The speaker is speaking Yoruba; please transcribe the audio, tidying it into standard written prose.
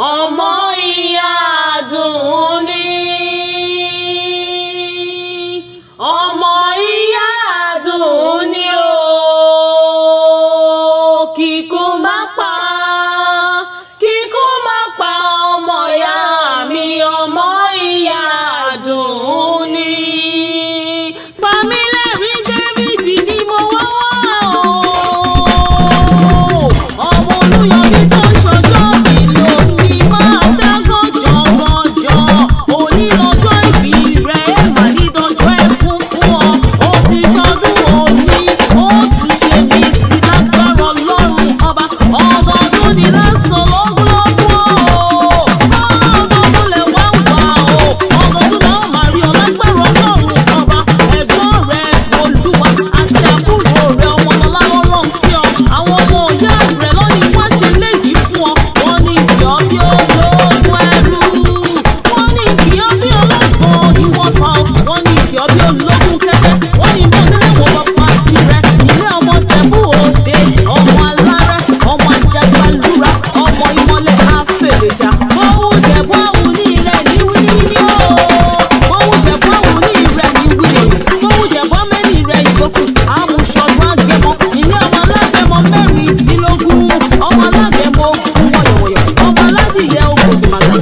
Ọmọ ìyá Àdùnní, ọmọ ìyá Àdùnní o, kíkú má pa, kíkú má pa ọmọ ìyá mi, ọmọ ìyá Àdùnní. Pamílẹ́rìn David ni mo wá wá o, ọmọ Olúyọmí tó ń ṣọjọ́ bí lómi máa dágọ́ jọ̀gọ̀jọ̀. Òní lọ́jọ́ ìbí rẹ̀ mà ní dọjọ́ ẹkún fún ọ. Ó ti ṣọdún òní, ó tún ṣe mí sí lágbára Ọlọ́run ọba. Ọdọọdún ni lásán lọ́gúnlọ́gún o. Ọdọọdún lẹ wá wà o. Ọdọọdún náà máa rí ọ lágbára Ọlọ́run ọba. Ẹ̀gbọ́n rẹ̀ Olúwa àti àbúrò rẹ̀ Ọmọlọ́lá lọ́rọ̀ sí ọ. Àwọn ọmọ ìyá rẹ̀ lọ́ní wá ṣe léyìí fún ọ. Wọ́n ní kí ọ bí ológun ẹrú. Wọ́n ní kí ọ bí ọlọ́gbọ́n ìwọ̀fà. Wọ́n ní kí ọ bí ológun kẹ́kẹ́. Wọ́n ní bó nílé wo bàbá tirẹ̀. Ilé ọmọ Jẹ̀bú Òde, ọmọ alárẹ̀, ọmọ ajagbalúra, ọmọ ìmọ̀lẹ̀ àfẹ̀lẹ̀jà. Bówú Jẹ̀bú àwọn ní rẹ̀ ní wíníwíní o. Bówú Jẹ̀bú àwọn ní rẹ̀ ní wíníwíní. Bówú Jẹ̀bú amẹ́ni rẹ̀ ìjókòó. Àmúṣọdún àgẹmọ. Ilé ọmọ alágẹmọ 16. Ọmọ alágẹmọ ogun wọ̀yọ̀wọ̀yọ̀. Ọmọ aládìyẹ ogun màgà.